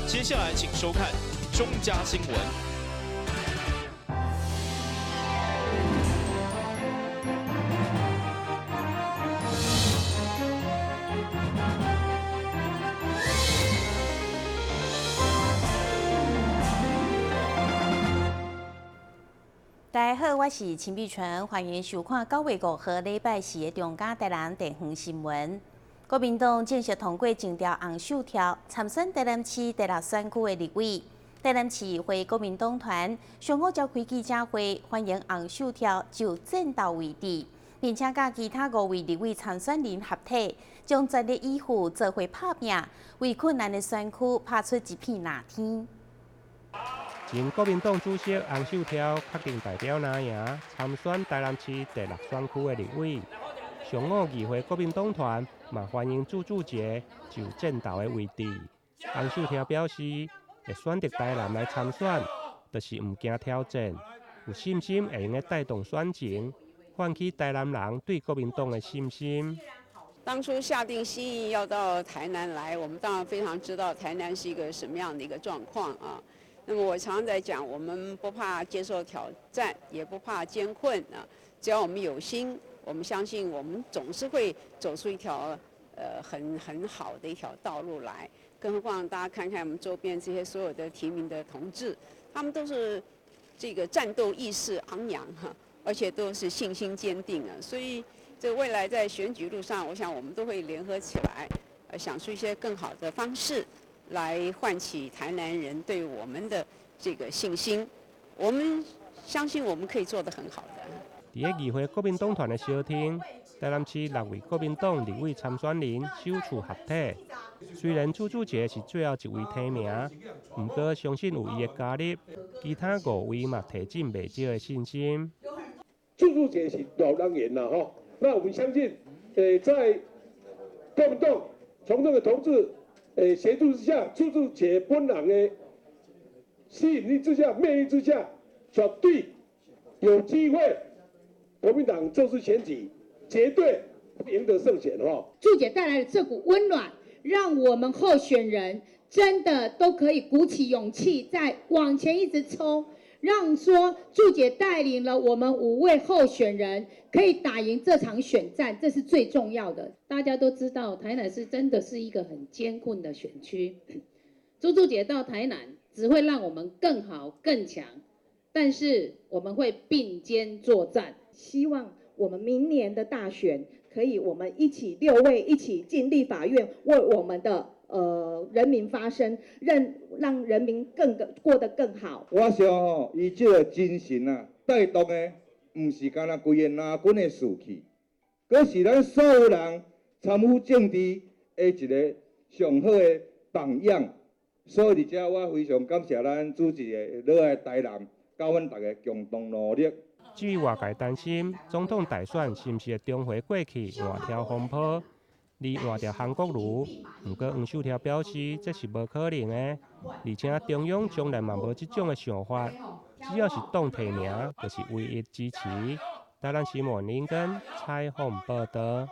接下來請收看中嘉新聞。大家好，我是陳碧純，歡迎收看9月5號禮拜四的中嘉台南地方新聞。國民黨正式通過徵調洪秀柱參選台南市第六選區的立委。台南市會國民黨團上午召開記者會，歡迎洪秀柱就戰鬥位置，並且佮其他五位立委參選人合體，將全力以赴做伙拍拚，為困難的選區拍出一片藍天。前國民黨主席洪秀柱確定代表藍營參選台南市第六選區的立委。上午議會國民黨團嘛歡迎朱志杰就戰鬥的位置。洪秀柱表示，會選擇台南來參選，就是毋驚挑戰，有信心會用得帶動選情，喚起台南人對國民黨的信心。當初下定心意要到台南來，我們當然非常知道台南是一個什麼樣的一個狀況啊。那麼我常常在講，我們不怕接受挑戰，也不怕艱困啊，只要我們有心。我們相信，我們總是會走出一條，很好的一條道路來。更何況，大家看看我們周邊這些所有的提名的同志，他們都是這個戰鬥意識昂揚哈，而且都是信心堅定啊。所以，這未來在選舉路上，我想我們都會聯合起來，想出一些更好的方式，來喚起台南人對我們的這個信心。我們相信我們可以做得很好的。佇咧議會國民黨團的相聽，台南市六位國民黨立委參選人首次合體。雖然朱志杰是最後一位提名，毋過相信有伊的加入，其他五位嘛提振袂少的信心。朱志杰是老黨員啦，吼，那我們相信，在國民黨從這個同志協助之下，朱志杰本人的吸引力之下、魅力之下，絕對有機會。國民黨這次選舉絕對贏得勝選哈！柱姐帶來的這股溫暖，讓我們候選人真的都可以鼓起勇氣再往前一直衝，讓說柱姐帶領了我們五位候選人可以打贏這場選戰，這是最重要的。大家都知道，台南是真的是一個很艱困的選區，朱柱姐到台南只會讓我們更好更強，但是我們會並肩作戰。希望我們明年的大選，可以我們一起六位一起進立法院，為我們的人民發聲，讓人民更過得更好。我想吼，伊這個精神啊，帶動的毋是干焦規个藍軍的士氣，閣是咱所有人參與政治的一個上好的榜樣。所以佇遮我非常感謝咱主席的落來台南，佮阮大家共同努力。至於外界擔心總統大選是毋是會重回過去換柱風波，而換掉韓國瑜，毋過洪秀柱表示這是無可能的，而且中央從來嘛無這種的想法，只要是黨提名，就是唯一支持。台南新聞林根採訪報道。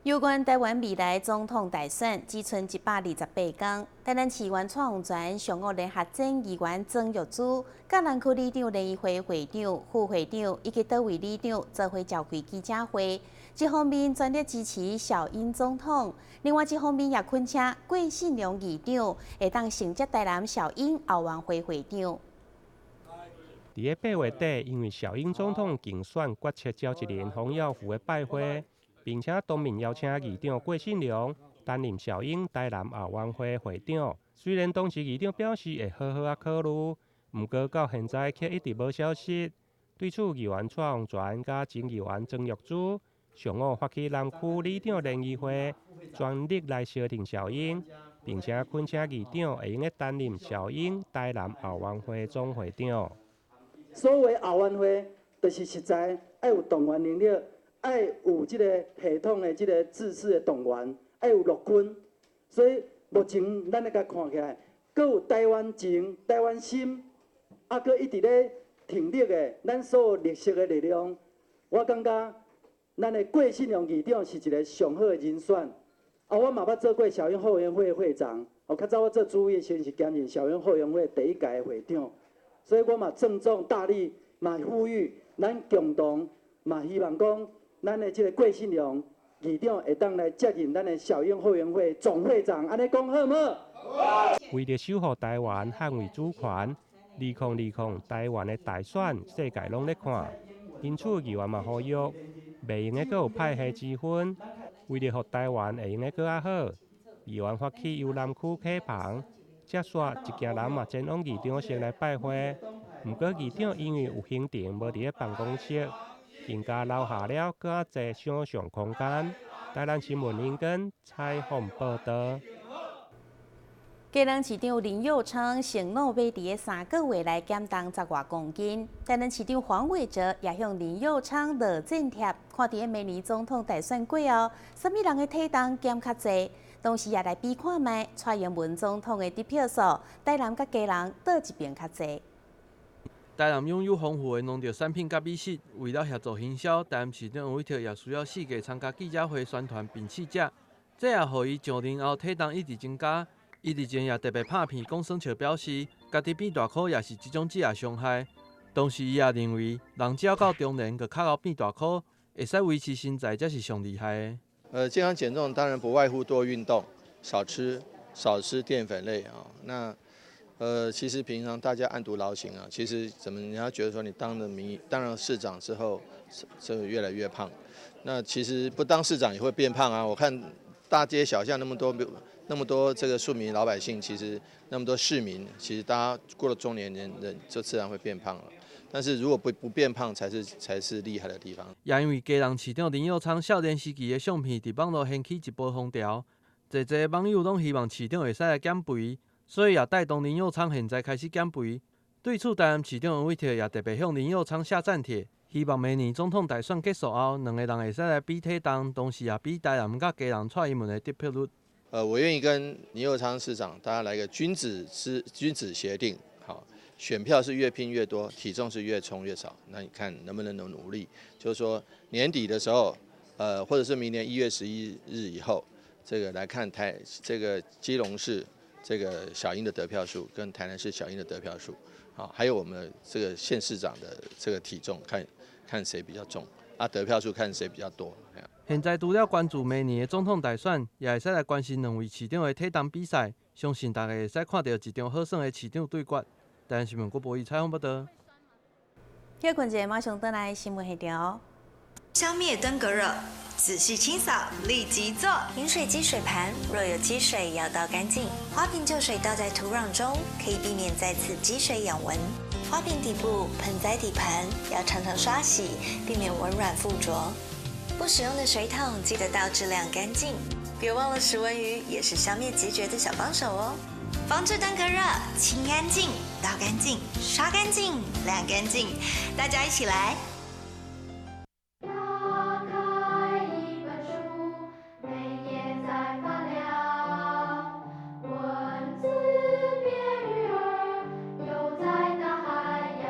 有關台灣未來總統大選，只賰128天。台南市議員蔡洪泉上午聯合前議員曾玉珠，佮南區里長聯誼會會長、副會長以及多位里長做伙召開記者會。一方面全力支持小英總統，另外一方面也懇請郭信良議長會當承接台南小英後援會會長。佇咧8月底，因為小英總統競選決策召集人洪耀福的拜會，並且當面邀請議長郭信良擔任小英台南後援會會長。雖然當時議長表示會好好仔考慮，毋過到現在卻一直無消息。對此，議員蔡洪泉佮前議員曾玉珠上午發起南區里長聯誼會，全力來相挺小英，並且懇請議長會用得擔任小英台南後援會總會長。所謂後援會，就是實在愛有動員能力。愛有這個系統的這個知識的動員，愛有陸軍，所以目前咱咧共看起來，閣有台灣情、台灣心，啊，閣一直咧挺立的，咱所有綠色的力量，我感覺咱的郭信良議長是一個上好的人選。啊，我嘛捌做過小英後援會會長，哦，較早我做主委的時陣是兼任小英後援會第一屆的會長，所以我嘛鄭重大力嘛呼籲，咱共同嘛希望講，咱的這個郭信良議長會當來接任咱的小英後援會總會長，按呢講好毋好？為著守護台灣，捍衛主權，2020台灣的大選，世界攏咧看。因此，議員嘛呼籲，袂用得閣有派系之分。為著予台灣會用得閣較好，議員發起由南區啟房，接煞一行人嘛前往議長室來拜會。毋過議長因為有行程，無佇咧辦公室，更加留下了閣較濟想像空間。台南新聞林根採訪報導。基隆市長林右昌承諾欲佇咧3個月內減重10外公斤。台南市長黃偉哲也向林右昌落戰帖，看佇咧明年總統大選過後，啥物人的體重減較濟，同時也來比看覓蔡英文總統的得票數，台南佮基隆佗一邊較濟。台南擁有豐富的農特產品佮美食，為了協助行銷，台南市長黃偉哲也需要四界參加記者會宣傳並試食，這也予伊上任後體重一直增加。伊日前也特別拍片講耍笑，表示家己變大箍也是這種職業傷害。同時，伊也認為人只要到中年就較會變大箍，會使維持身材，才是上厲害的。健康減重當然不外乎多運動、少吃澱粉類啊。那其實平常大家案牘勞形啊，其實怎麼人家覺得說你當了民當了市長之後，就越來越胖。那其實不當市長也會變胖啊。我看大街小巷那麼多這個庶民老百姓，其實那麼多市民，其實大家過了中年人就自然會變胖了。但是如果不變胖，才是厲害的地方。也因為基隆市長林右昌少年時期的相片佇網路掀起一波風潮，濟濟網友攏希望市長會使來減肥，所以也帶動林右昌現在開始減肥。對此，台南市長黃偉哲也特別向林右昌下戰帖，希望明年總統大選結束後，兩个人會使來比體重，同時也比台南佮基隆蔡英文的得票率。我願意跟林右昌市長，大家來個君子協定，好，選票是越拼越多，體重是越衝越少，那你看能不能努力？就是說年底的時候，或者是明年1月11日以後，這個來看這個基隆市這個小英的得票數，跟台南市小英的得票數，好，還有我們這個縣市長的這個體重，看看誰比較重，啊，得票數看誰比較多。現在除了關注明年的總統大選，也會使來關心兩位市長的體重比賽。相信大家會使看到一場好耍的市長對決。台南新聞郭博義採訪報導。歇睏者，馬上轉來新聞現場。消滅登革熱，仔細清掃，立即做。飲水機水盤若有積水，要倒乾淨。花瓶舊水倒在土壤中，可以避免再次積水養蚊。花瓶底部、盆栽底盤要常常刷洗，避免蚊卵附着。不使用的水桶記得倒置晾乾淨。別忘了食蚊魚也是消滅孑孓的小幫手哦。防治登革熱，清乾淨、倒乾淨、刷乾淨、晾乾淨，大家一起來。打開一本書，每頁在發亮，文字變魚兒，游在大海洋，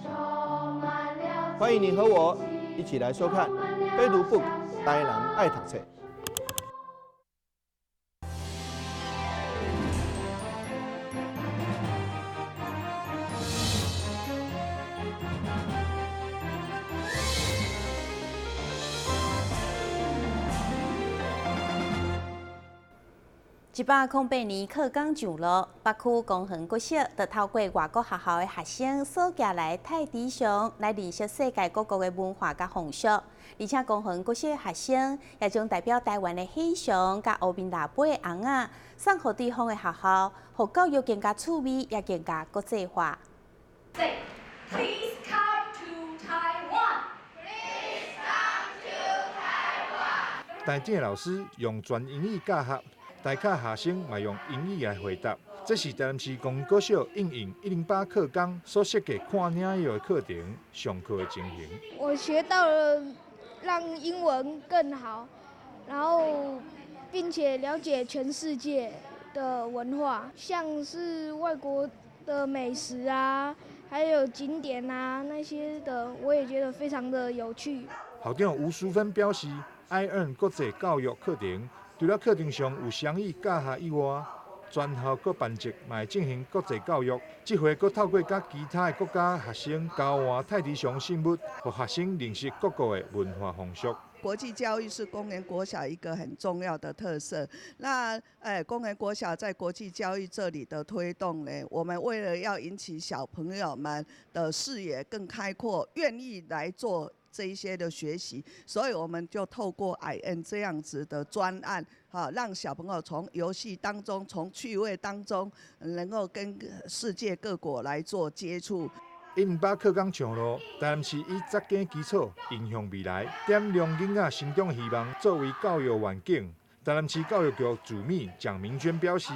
充滿了。歡迎你和我一起來收看《非讀 book》台南愛讀冊。108年课纲上路，北區公園國小就透過外國學校的學生所寄來泰迪熊來認識世界各國的文化佮風俗，而且公園國小的學生也將代表台灣的黑熊佮烏面喇叭的尪仔送予對方的學校，予教育更加趣味，也更加國際化。 Say, please come to Taiwan. Please come to Taiwan. 台頂老師用全英語教學。台下學生嘛用英語來回答，這是台南市公國小應用108課綱所設計看影葉的課程上課的情形。我學到了讓英文更好，然後並且了解全世界的文化，像是外國的美食啊，還有景點啊那些的，我也覺得非常的有趣。校長吳淑芬表示， iEarn 國際教育課程，除了課程上有雙語教學以外，全校各班級嘛會進行國際教育。這回閣透過佮其他的國家學生交換菜市場信物，予學生認識各國的文化風俗。國際教育是公園國小一個很重要的特色。那公園國小在國際教育這裡的推動呢，我們為了要引起小朋友們的視野更開闊，願意來做這一些的學習，所以我們就透過 iEarn 這樣子的專案，哈，讓小朋友從遊戲當中、從趣味當中，能夠跟世界各國來做接觸。 108課綱上路，台南市以扎根基礎，迎向未來，點亮囡仔成長希望，作為教育願景。台南市教育局主秘蔣明娟表示，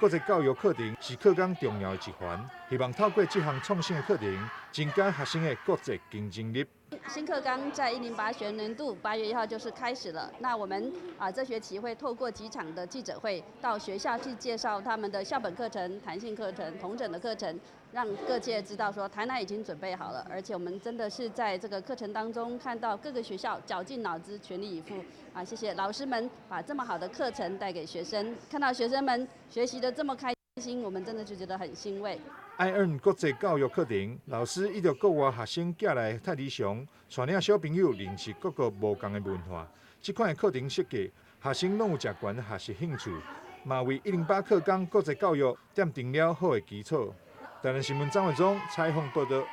國際教育課程是課綱重要的一環，希望透過這項創新的課程，增加學生的國際競爭力。新課綱在108學年度8月1號就是開始了。那我們啊，這學期會透過幾場的記者會，到學校去介紹他們的校本課程、彈性課程、統整的課程，讓各界知道說台南已經準備好了，而且我們真的是在這個課程當中看到各個學校絞盡腦汁、全力以赴啊！謝謝老師們把這麼好的課程帶給學生，看到學生們學習得這麼開心，我們真的就覺得很欣慰。 iEarn 國際教育課程，老師依著國外學生寄來的菜市場，帶領小朋友認識各國無仝的文化。這款的課程設計，學生攏有誠懸學習興趣，嘛為108課綱國際教育奠定了好的基礎。台南新聞張偉忠採訪報導。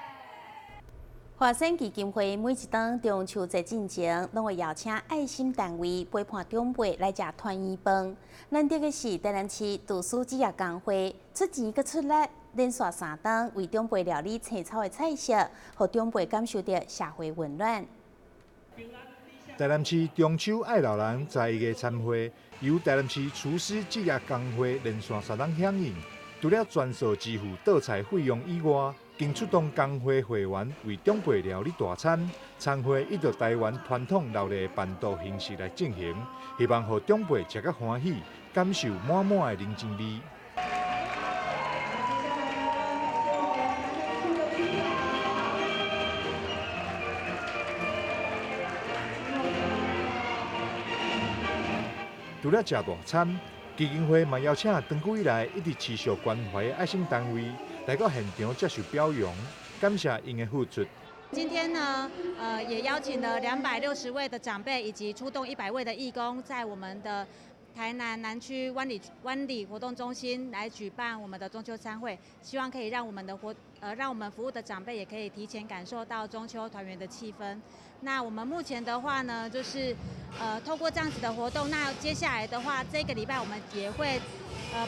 華山基金會每一當中秋節進前，攏會邀請愛心單位陪伴長輩來食團圓飯。難得的是，台南市廚師職業工會出錢閣出力，連續3冬為長輩料理青草的菜色，予長輩感受著社會溫暖。台南市中秋愛老人在地的餐會，由台南市廚師職業工會連續3冬響應。除了全數支付桌菜費用以外，更出動工會會員為長輩料理大餐。餐會依著台灣傳統料理的辦桌形式來進行，希望予長輩食甲歡喜，感受滿滿的人情味。除了食大餐，基金會嘛邀請長久以來一直持續關懷的愛心單位來到現場接受表揚，感謝𪜶的付出。今天呢，也邀請了260位的長輩以及出動100位的義工，在我們的台南南區灣里活動中心來舉辦我們的中秋餐會，希望可以讓我們的活呃讓我們服務的長輩也可以提前感受到中秋團圓的氣氛。那我們目前的話呢，就是透過這樣子的活動，那接下來的話，這個禮拜我們也會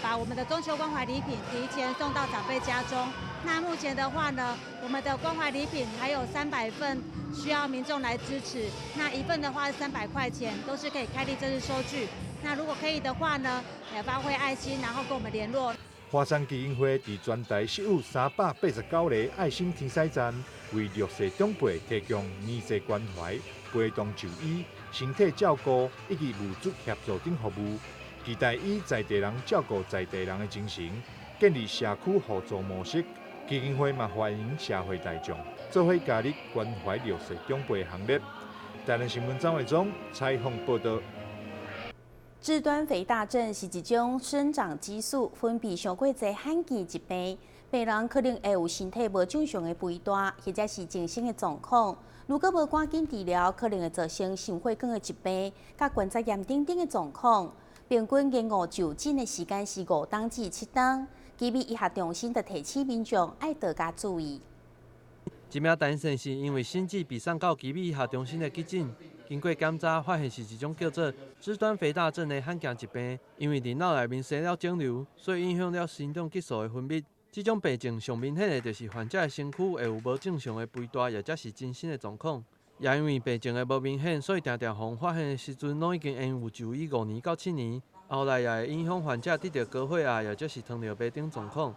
把我們的中秋關懷禮品提前送到長輩家中。那目前的話呢，我們的關懷禮品還有300份需要民眾來支持。那一份的話是300塊錢，都是可以開立正式收據。那如果可以的話呢，也發揮愛心，然後跟我們聯絡。華山基金會佇全台設有389個愛心天使站，為弱勢長輩提供年節關懷、陪同就醫、身體照顧以及物資協助等服務。期待以在地人照顧在地人的精神，建立社區互助模式。基金會嘛歡迎社會大眾做伙加入關懷弱勢長輩行列。台南新聞張偉忠採訪報導。肢端肥大症是一種生長激素分泌傷過濟罕見疾病，病人可能會有身體無正常的肥大，或者是精神的狀況。如果無趕緊治療，可能會造成心血管的疾病、佮關節炎等等的狀況。平均延誤就診的時間是5冬至7冬。奇美醫學中心就提醒民眾愛多加注意。這名陳先生因為心悸被送到奇美醫學中心的急診，經過檢查發現是一種叫做肢端肥大症的罕見疾病。因為佇腦內面生了腫瘤，所以影響了生長激素的分泌。這種病症上明顯的就是患者的身軀會有無正常的肥大，或者是精神的狀況。也因為病症的無明顯，所以定定予發現的時陣，攏已經延誤就醫5年到7年。後來也會影響患者得著高血壓，或者是糖尿病等狀況。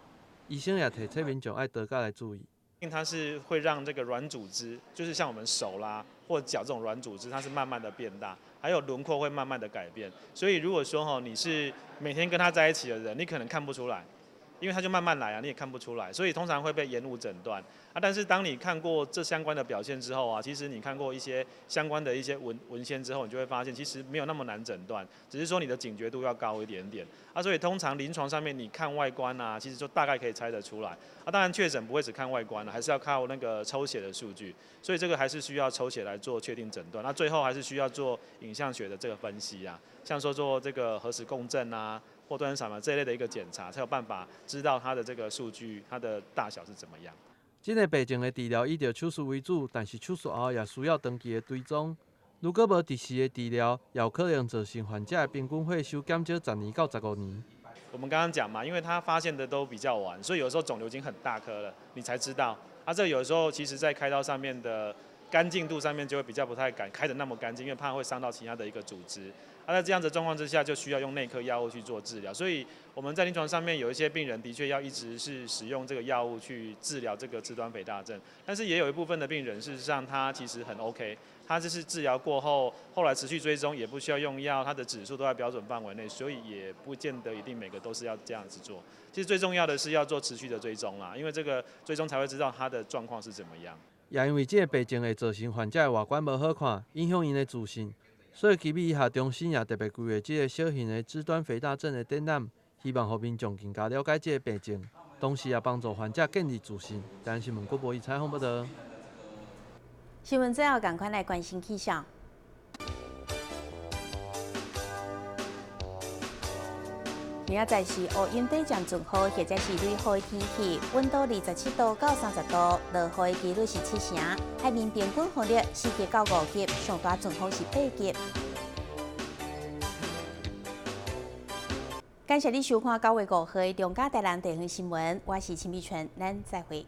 醫生也提醒民眾愛多加來注意。因為它是會讓這個軟組織，就是像我們手啦或腳這種軟組織，它是慢慢的變大，還有輪廓會慢慢的改變。所以如果說吼你是每天跟他在一起的人，你可能看不出來。因为它就慢慢来啊，你也看不出来，所以通常会被延误诊断啊。但是当你看过这相关的表现之后啊，其实你看过一些相关的一些文献之后，你就会发现其实没有那么难诊断，只是说你的警觉度要高一点点啊。所以通常临床上面你看外观啊，其实就大概可以猜得出来啊。当然确诊不会只看外观，还是要靠那个抽血的数据，所以这个还是需要抽血来做确定诊断。那最后还是需要做影像学的这个分析啊，像说做这个核磁共振啊，或断层扫描这一类的一个检查，才有办法知道它的这个数据，它的大小是怎么样。這个病症的治疗以著手术为主，但是手术后也需要长期的追踪。如果无及时的治疗，也有可能造成患者的平均岁寿减少10年到15年。我们刚刚讲嘛，因为他发现的都比较晚，所以有时候肿瘤已经很大颗了，你才知道。啊，这有时候其实在开刀上面的干净度上面就会比较不太敢开得那么干净，因为怕会伤到其他的一个组织。啊，在这样子状况之下，就需要用内科药物去做治疗。所以我们在临床上面有一些病人的确要一直是使用这个药物去治疗这个肢端肥大症，但是也有一部分的病人事实上他其实很 OK，他就是治疗过后，后来持续追踪也不需要用药，他的指数都在标准范围内，所以也不见得一定每个都是要这样子做。其实最重要的是要做持续的追踪啦，因为这个追踪才会知道他的状况是怎么样。也因为這个病症會造成患者的外觀無好看，影響𪜶的自信，所以奇美醫學中心也特別規劃這个小型的肢端肥大症的展覽，希望予民眾更加了解這个病症，同時也幫助患者建立自信。台灣新聞郭博儀採訪報道。新聞最後，趕快來關心氣象。明仔載是烏雲短暫陣雨，或者是雷雨的天氣，溫度27度到30度，落雨的幾率是7成。海面平均風力4級到5級，上大陣風是8級。感謝你收看9月5號的中嘉台南地方新聞，我是陳美純，咱再會。